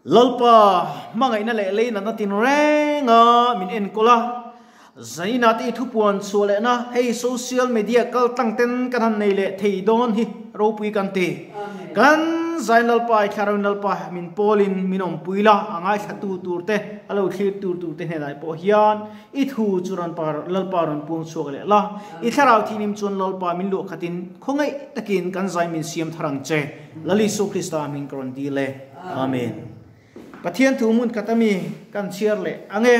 Lalpa hmangaihna leh leinatna tinrenga min enkawl a, Zaina te i thupuan chhuah lehna hei social media kal tlang ten kan han nei leh thei dawn hi ropui kan ti. Kan Zain Lalpa i Thlarau in Lalpa min pawl in min awmpui la, a ngaithla tu tur te, a lo thlir tur tur te hnenah pawh hian i thu chu rawn Lalpa rawn puang chhuak leh la. I Thlarau thinim chuan Lalpa min luah khat in khawngaih takin kan Zai min siam thar ang che. Lal Isu Krista hming ka rawn dil e. Amen. Pathian thu hmun khat ami kan chhiar leh ang e.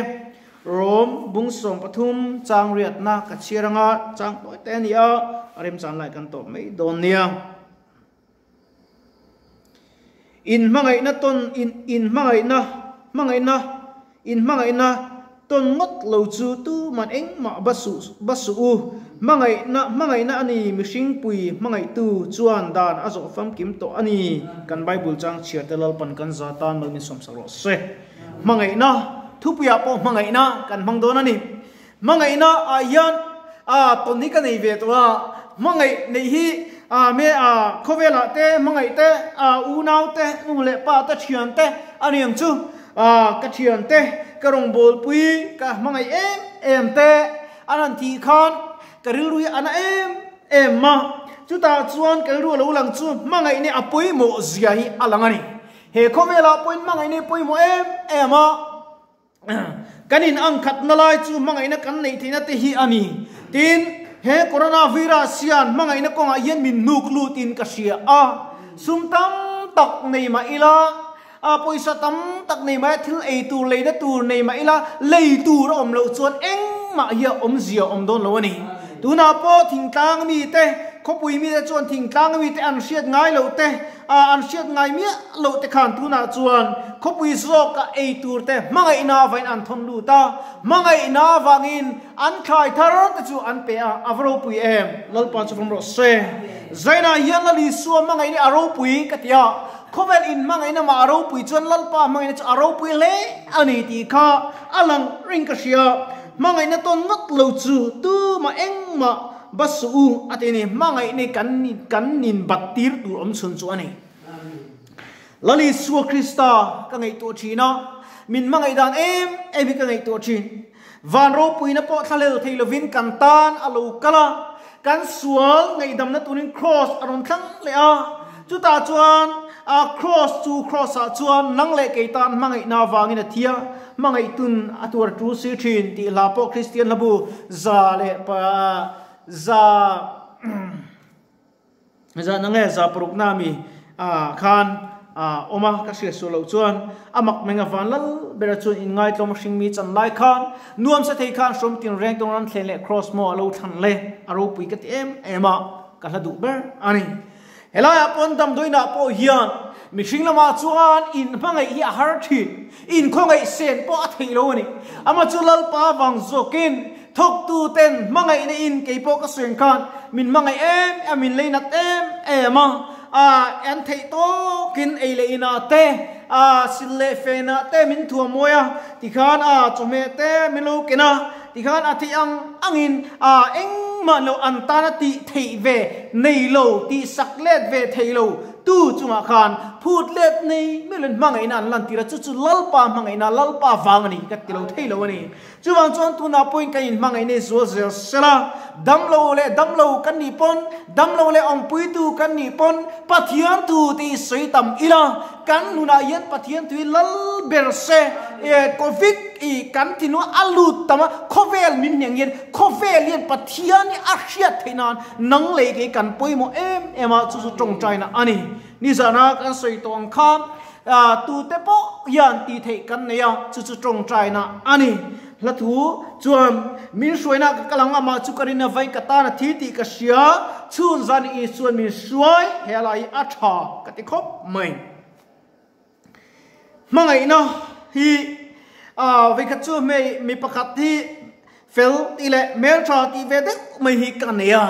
Rom bung 13 chang riatna ka chhiar anga chang tawi te a ni a, a remchan lai kan tawp mai dawn nia. In hmangaihna tawn in in hmangaihna hmangaihna in hmangaihna tawn ngawt lo chu tuman engmah ba suh ba suh u. Hmangaihna hmangaihna a ni mihring pui hmangaihtu chuan dan a zawh famkim tawh a ni. Kan Bible chang chhiar te Lalpan kan za tan mal min sawmsak rawh se. Hmangaihna, thupuiah pawh hmangaihna kan hmang dawn a ni. Hmangaihna ah hian a tawn hi ka nei ve tawh a, hmangaih neih hi a me a khawvelah te hmangaih te a unau te nu leh pa te thian te a ni ang chu. A ka thian te ka rawngbawlpui ka hmangaih em em te an han thih khan ka rilru hi a na em em a, chutah chuan ka rilru a lo lang chu hmangaih nia a pawimawh zia hi a lang a ni. He khawvelah pawhin hmangaihna hi pawimawh em em a, kan in ang khatna lai chu hmangaihna kan neih theihna te hi a ni. Tin, he coronavirus hian hmangaihna kawngah hian min hnuk lutin ka hria a, sum tam tak nei mah ila, a pawisa tam tak nei mah ila, thil ei tur leina tur nei mah ila, lei tur a awm loh chuan engmah hi a awmzia a awm dawn lo a ni. Tunah pawh thingtlang mite, khawpui mite chuan thingtlang mite an hriat ngai loh te, A an hriat ngai miah loh te khan tunah chuan khawpui zawka ei tur te hmangaihna avain an thawn lut a, hmangaihna avangin an thlai thar te chu an pe a, a va ropui em? Lalpa chu fam rawh se. Zainah hian Lal Isua hmangaihna a ropui ka ti a, khawvel in hmangaihna mah a ropui chuan Lalpa hmangaihna chu a ropui hle a ni tih kha a lang ring ka hria. Hmangaihna tawn ngawt lo chu tumah engmah Ba suh u, a ti a ni. Hmangaih nei kan kan nin bat tir tur awm chhun chu a ni. Lal Isua Krista ka ngaihtuah thin a, min hmangaih dan em em hi ka ngaihtuah thin. Van ropuina pawh thlahlel thei lovin kan tan a lo kal a, kan sual ngaihdamna turin Kraws a rawn thlang leh a. Chutah chuan a Kraws chu Kraws-ah chuan nang leh kei tan hmangaihna avangin a thi a, hmangaihtun a tuar tul si thin tih hla pawh Kristian hlabu za leh pa za za na nge za parukna mi khan a awm a, ka hriat sual loh chuan a mak meng a van lal bera chuan inngaitlawm a hringmi chan lai khan nuam sa thei khan hrawm tinreng tawng ram thlen leh Kraws maw a lo thlan le a ropui ka ti em em a, ka hla duh ber a ni. Helaiah pawn damdawiinah pawh hian mihring lamah chuan inhmangaih hi a har thin, inkhawngaih sen pawh a theih lo a ni. Amah chu Lalpa vang zawkin thawktuten hmangaihna in kei pawh ka sawi ang khan min hmangaih em em, min leinat em em a, an theih tawkin ei leh inah te, sil leh fenah te min thuam mawi a, tikhan chawhmeh te min lo ken a, Tikhan a theih ang angin engmah lo an tana tih theih ve nei lo, tih sak let ve thei lo tu chungah khan phut let nei mialin hmangaihna an lantir a, chu chu Lalpa hmangaihna, Lalpa vang a ni ka ti lo thei lo a ni. Chuvang chuan tunah pawhin kan inhmangaih nei zual zel sela, damlo leh damlo kan nih pawn, damlo leh awmpuitu kan nih pawn Pathian thu te hi sawi tam ila, Kan nunah hian Pathian tui lal ber se, Covid i kan ti nua a lut tam a, khawvel min hniang hian khawvel hian Pathian hi a hriat theih nan nang lei kei kan pawimawh em em a, chu chu tawngtaina a ni. Nizana kan sawi tawh ang khan tute pawh hian tih theih kan nei a, chu chu tawngtaina a ni. Hla thu chuan min hruaina ka kal ang, amah chu ka rin a vain ka tan a thi tih ka hria, chhun zan i chuan min hruai, he lai hi a tha ka ti khawp mai. Hmangaihna hi veikhat chu hmei mi pakhat hi fel tih leh hmeltha tih ve deuh mai hi ka nei a,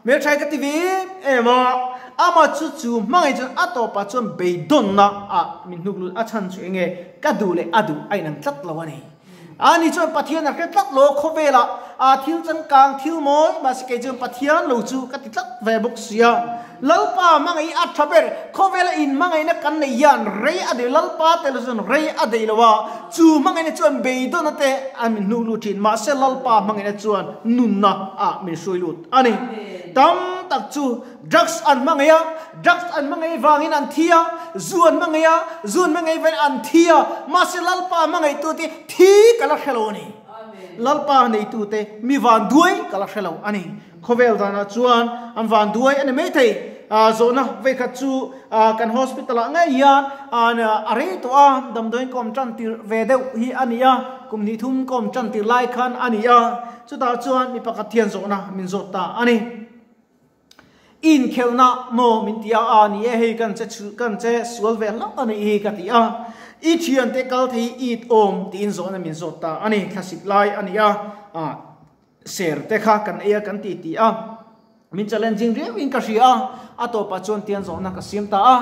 hmeltha hi ka ti ve em em a, amah chu chu hmangaih chuan a tawpah chuan beidawnna ah min hnuk lut a chhan chu enge ka duh leh a duh a inang tlat lo a ni. Ani chuan Pathian a hre tlat lo, khawvelah aa thil changkang thil mawi, mahse kei chuan Pathian lo chu ka ti tlat ve bawk sia. Lalpa hmangaih a tha ber, khawvela in hmangaihna kan neih hian rei a deih, Lalpa tel chuan rei a deih lo a, chu hmangaihna chuan beidawnna te a min hnuh lut thin, mahse Lalpa hmangaihna chuan nunna ah min hruai lut a ni. Tam tak chu Drugs an hmangaih a, drugs an hmangaih vangin an thi a, zu an hmangaih a, zu an hmangaih vangin an thi a, mahse Lalpa hmangaihtute thi ka la hre lo a ni. Lalpa neitute mi van duai ka la hre lo a ni. Khawvel danah chuan an van duai a ni maithei. Zawhna veikhat chu kan hospital ah ngei hian a rei tawh a, damdawiin ka awm tan tir ve deuh hi a ni a, kum hnih thum ka awm tan tir lai khan a ni a, chutah chuan mi pakhat hian zawhna min zawt ta a ni. Inkhelhna maw min ti a, a ni e hei kan che chu kan che sual ve hlauh a nih hi ka ti a, i thiante kal thei it awm tiin zawhna min zawt ta a ni, thlasik lai a ni a, ah ser te kha kan ei a kan ti ti a, min challenging riau in ka hria a, a tawpah chuan tian zawhna ka siam ta a,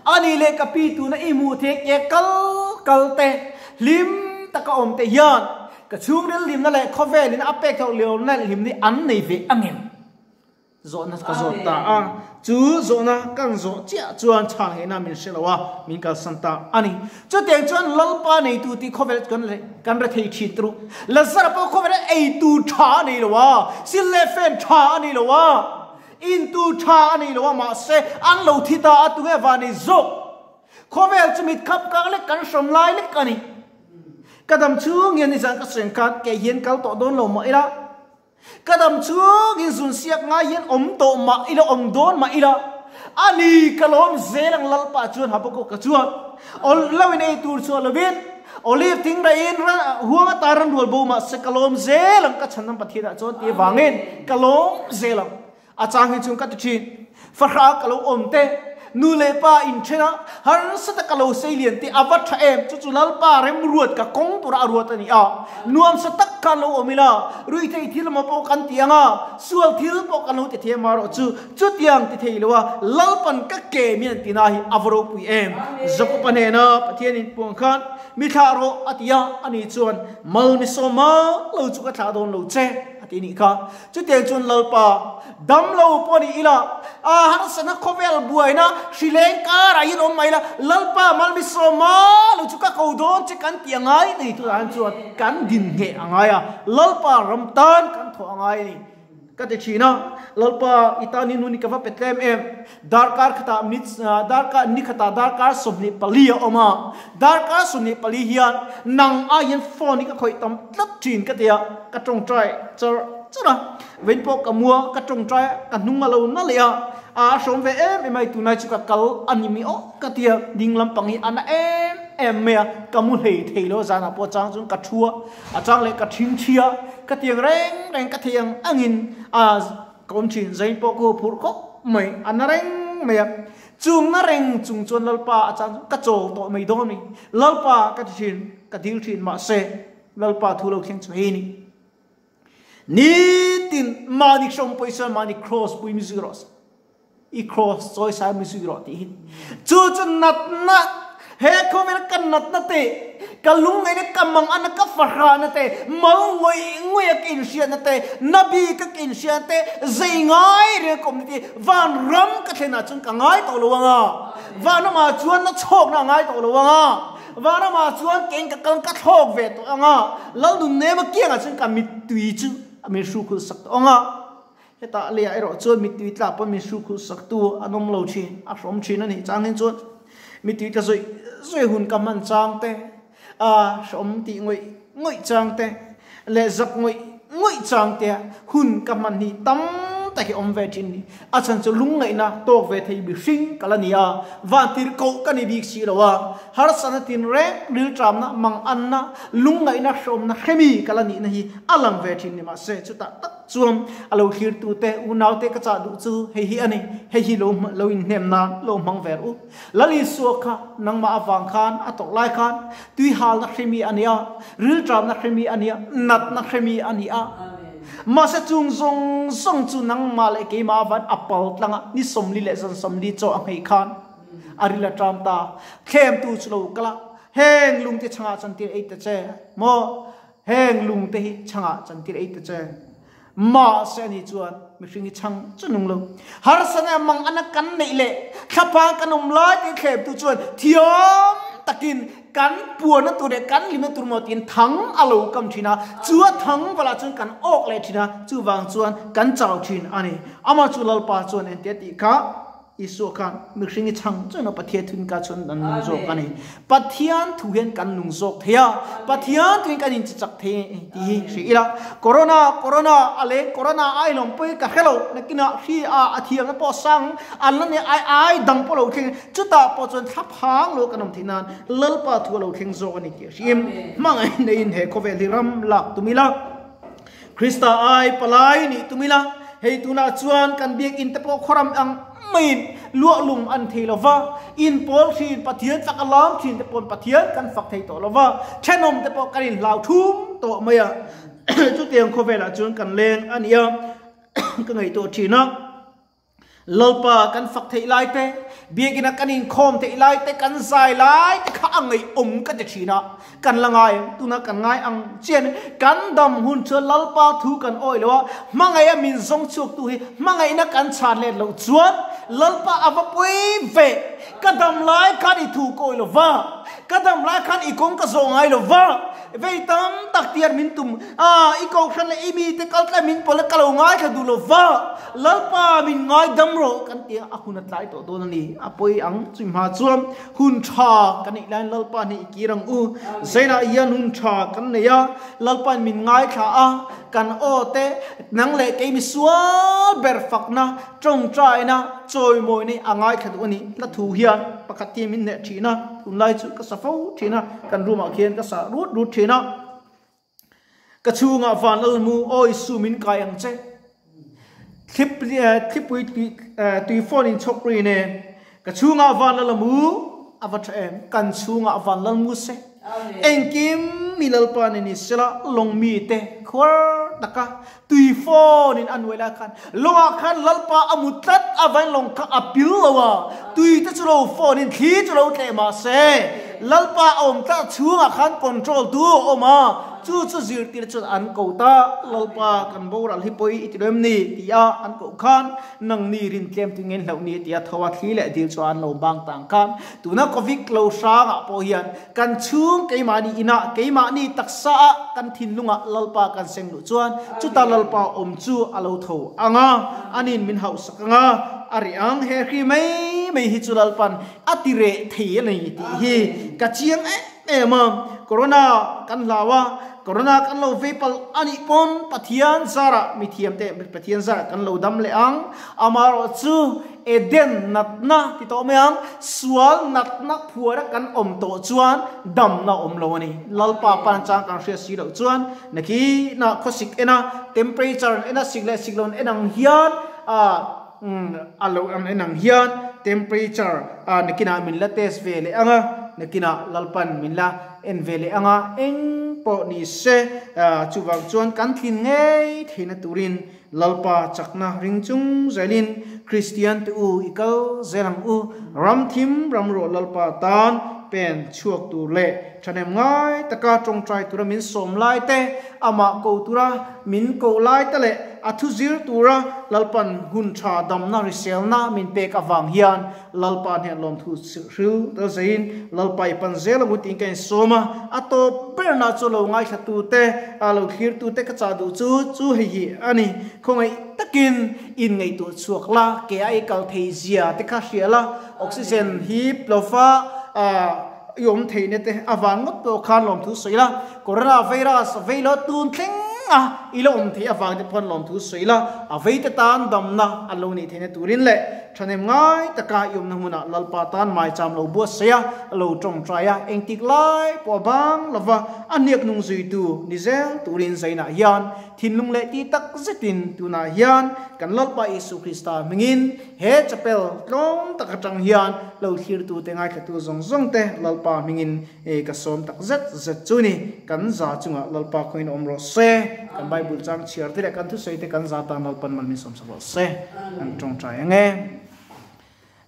a nih leh ka pi tuna i hmuh thei ke kal kal te hlim taka awm te hian ka chhungril hlimna leh khawvelin a pek theuh leh hlimna hi an nei ve angem? Zawhna ka zawt ta a, chu zawhna kan zawh chiah chuan chhan ngeihna min hre lo a, min kalsan ta a ni. Chutiang chuan Lalpa neitu tih khawvel chu kan re thei thin turu. Lazara pawh khawvela eitu tha a nei lo a, sil leh fen tha a nei lo a, intu tha a nei lo a, mahse an lo thi ta a, tunge van nei zawk? Khawvel chu mit khap kak lek kan hrawm lai lek a ni. Ka dam chhung hian nizan ka sawi ang khan kei hian kal tawh dawn lo mah ila, Ka dam chungin zun siak ngai hian awm tawh mah ila, awm dawn mah ila, a ni ka lawm zel ang Lalpa chuan Habakkuk-a chuan aw lo in ei tur chhuah lovin Olive thing raiin huang atan ran rual bo mah se ka lawm zel ang ka chhanam Pathianah chuan tih avangin ka lawm zel ang. A chang hi chuan ka ti thin, Fahrah ka lo awm te, nu leh pa inthen a, harsa taka lo sei lian te a va tha em, chu chu Lalpa remruat ka kawng tura a ruat a ni a, nuamsa tak khan lo awm ila, ruihtheih thil emaw pawh kan ti ang a, sual thil pawh kan lo ti thei amaherawh chu chutiang ti thei lo a, Lalpan ka ke min an ti na hi a va ropui em. Jakob-a hnena Pathian inpuang khan, Mi thlah rawh a ti a, ani chuan, Mal mi sawma lo chu ka thlah dawn lo che a ti nih kha. Chutiang chuan Lalpa, dam lo pawh ni ila, a harsatna khawvel buaina hri leng karah hian awm mai ila, Lalpa malmisawma lo chu ka ko dawn che kan tih a ngai nei tunah hian chuan kan din ngheh a ngai a, Lalpa ram tan kan thawh a ngai a ni ka ti thin a. Lalpa, i tan hi nun i ka va pe tlem em? Darkar khatah mit, darkar ni khatah darkar 24 a awm a, darkar 24 hian nang aiin phone hi ka khawih tam tlat thin ka ti a, ka tawngtai char char a, vawiin pawh ka mua ka tawngtai a, ka hnung a lo na leh a, a hrawm ve em em a, tunai chu ka kal a ni mi aw ka ti a, ding lampang hi a na em em mai a, ka mu hlei thei lo a, zanah pawh chang chuan ka thu a, a chang leh ka thing thi a, ka tiang reng reng ka thei ang angin a. Ka awm thin, zain pawh ka huphurh khawp mai, a na reng mai a. Chung na reng chung chuan Lalpa a chan chu ka chawl tawh mai dawn a ni. Lalpa ka ti thin, ka dil thin, mahse Lalpa thu lo thleng chu hei a ni. Nitin mahni hrawm pawisa mahni cross pui mi zui rawh se. I cross chawi sai mi zui rawh tih hi. Chu chu natna, he khawvel ka natna te, ka lungngaihna ka manganna ka fahrahna te, mal ngawih ngawih a ka inhriatna te, nabi ka ka inhriatna te, zei ngai reng ka awmna te, van ram ka thlenah chuan ka ngai tawh lo ang a, van ramah chuan na chhawkna a ngai tawh lo ang a, van ramah chuan keng ka kal ka thlawk ve tawh ang a, Lalnun nema kiangah chuan ka mittui chu min hrukhul sak tawh ang a. Hetah leiah erawh chuan mittui tla pawn min hrukhul saktu an awm lo thin, a hrawm thin a nih chang hin chuan mittui tla zawih zawih hun ka hman chang te, a hrawm tih ngawih ngawih chang te leh zak ngawih ngawih chang te hun ka hman hi tam tak hi awm ve thin ni. A chhan chu lungngaihna tawk ve thei mihring ka la ni a, vantir koh ka ni bik si lo a, harsatna tinreng rilṭamna, manganna, lungngaihna, hrawmna hremi ka la nihna hi a lang ve thin ni mahse chutah tak Chuan a lo thlirtute unaute ka chah duh chu hei hi a ni, hei hi lo lo inhnem nan lo hmang ver u. Lal Isua kha nangmah avang khan a tawrh lai khan tuihalna hremi a ni a, rilṭamna hremi a ni a, natna hremi a ni a. Mahse chung zawng zawng chu nangmah leh keimah avan a pal tlang a, ni 40 leh zan 40 chaw a nghei khan a ril a ṭam ta. Thlemtu chu lo kal a, heng lungte chhangah chuan tir ei ta che maw? Heng lung te hi chhangah chantir ei ta che. Mahse ani chuan mihring hi chhang chu nung lo. Harsatna mang ana kan neih leh thlaphang kan awm lai te thlemtu chuan thiam takin kan puanna tur leh kan hlimna tur maw tiin thang a lo kam thin a, chu a thang valah chuan kan awk leh thin a, chuvang chuan kan chau thin a ni. Amah chu Lalpa chuan engtia tih kha Isua khan mihring hi chhang chuan a Pathian thu in ka chuan an nung zawk a ni. Pathian thu hian kan nung zawk thei a, Pathian thu in kan inchi chak thei tih hi hria ila. Corona, Corona a leng, Corona ai lawm pawh hi ka hre lo, nakinah hri a a thiamna pawh a sang, an la nei ai ai dang pawh lo thleng, chutah pawh chuan thla phang lo kan awm theih nan Lalpa thu a lo thleng zawk a ni tih a hria. Hmangaih neiin he khawvel hi ram lak tum ila. Krista ai palai nih tum ila, hei tunah chuan kan biakinn te pawh khawram ang maiin luahlum an thei lo va, inpawl thin Pathian fak a lam thin te paw'n Pathian kan fak thei tawh lo va, thenawm te pawh kan inhlau thum tawh mai a, chutiang khawvelah chuan kan leng a nia ka ngaihtuah thin a. Lalpa kan fak theih lai te, biakina kan inkhawm theih lai te, kan zai lai te kha a ngaihawm ka ti thin a, kan la ngai ang, tuna kan ngai ang chian kan dam hun chuan Lalpa thu kan awih lo a, hmangaih a min zawng chhuaktu hi hmangaihna kan chhan let loh chuan Lalpa a va pawi ve, ka dam lai khan i thu ka awih lo va, ka dam lai khan i kawng ka zawh ngai lo va, Vei tam tak tiar min tum a, i kohhran leh i mite kal tlai min pawlh a, ka lo ngaithla duh lo va, Lalpa min ngaidam rawh kan ti a, a hun a tlai tawh dawn a ni. A pawi ang chumi hma chuan hun tha kan neih laiin Lalpa hnih i kir ang u. Zainah hian hun tha kan nei a, Lalpain min ngaithla a, kan aw te nang leh kei misual ber fakna, Tawngtaina chawimawi nei a ngaithla duh a ni. Hla thu hian pakhat hi min hneh thin a, tunlai chu ka sa fo thin a, kan room ah khian ka sa rut rut thin a. Ka chhungah van lal mu, aw Isu min kai ang che. Thlip thlipui tui phone in chhawk ri nen. Ka chhungah van lal a mu, a va tha em, kan chhungah van lal mu se. Engkim mi Lalpa nen ni sela lawng mite khuar taka tui phone in a nuai lai khan lawngah khan Lalpa a mu tlat avain lawng kha a pil lo a, tui te chu lo phone in thli chu lo tleh mah se Lalpa a awm tlat chhungah khan control tu a awm a, Chu chu zirtir chuan an ko ta, Lalpa, kan boral hi pawi i ti lo em ni? ti a an koh khan, Nangni rin tlem tu ngen hlauh ni? ti a tho a thli leh dil chu an lo bang tang khan, tuna Covid lo hrangah pawh hian kan chhung keimahni inah, keimahni taksa ah kan thinlungah Lalpa kan seng luh chuan chuta Lalpa awm chu a lo tho ang a, anin min hauhsak ang a, a reh ang, he hri mai mai hi chu Lalpan a ti reh thei a ni tih hi ka chiang em. Em a, Corona kan hlau a, Corona kan lo vei palh a nih pawn Pathian zarah mithiam te Pathian zarah kan lo dam leh ang, amaherawh chu Eden natna ti tawh mai ang, sual natna phuara kan awm tawh chuan damna awm lo a ni. Lalpa pan chang kan hriat si loh chuan nakinah khawsik en a, temperature en a, sik leh sik lo en ang hian a A lo ang en ang hian temperature a nakinah min la test ve leh ang a, nakinah Lalpan min la en ve leh ang a, eng pawh ni se chuvang chuan kan tlin ngei theihna turin Lalpa chakna ring chung zelin Kristian te u i kal zel ang u, ram thim ram ruah Lalpa tan pen chhuak tur leh thahnem ngai taka tawngtai tura min sawm lai te, amah ko tura min koh lai te leh a thu zir tura Lalpan hun tha damna hriselna min pek avang hian Lalpa hnen lawmthu hril tel zeiin Lalpa i pan zel ang u tiin ka insawm a, a tawp berna chu lo ngaithla tute, lo thlir tute ka chah duh chu chu hei hi a ni. Khawngaih takin inngaihtuah chhuak la, ke a i kal thei zia te kha hria la, oxygen hi lova i awm theihna te avang ngawt pawh khan lawmthu sawi la, Corona virus a vei lo tun thleng a i la awm theih avang te pawh lawmthu sawi la, a vei te tan damna an lo neih theihna turin leh thahnem ngai taka i awmna hmunah Lalpa tan maicham lo buatsaih a, lo tawngtai a, engtik lai pawh a bang lova a hniak nung zuitu ni zel turin zainah hian thinlung leh tih tak zetin tunah hian kan Lalpa Isu Krista hmingin He chapel tlawm tak atang hian lo thlirtute ngaithlatu zawng zawng te Lalpa hmingin ka sawm tak zet zet chu ni. Kan za chungah Lalpa khawiin awm rawh se. Kan Bible chang chhiar te leh kan thusawi te kan za tan Lalpan mal min sawm sak rawh se. Kan tawngtai ang e.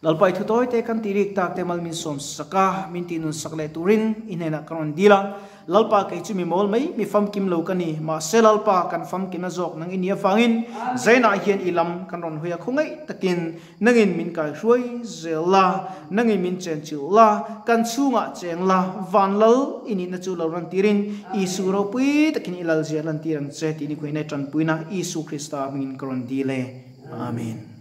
Lalpa i thu tawi te kan tih rik tak te mal min sawm sak a, min tih nun sak leh turin i hnenah ka rawn dil a. Lalpa kei chu mi mawl mai, mi famkim lo ka ni, mahse Lalpa kan famkimna zawk nang i nih avangin zainah hian i lam kan rawn hawi a khawngaih takin nangin min kai hruai zel la, nangin min chen chilh la, kan chhungah cheng la, van lal i nihna chu lo rawn tirin Isu ropui takin i lal zia lantir ang che tih ni khuaina i tanpuina Isu Krista hmingin ka rawn dil e. Amen.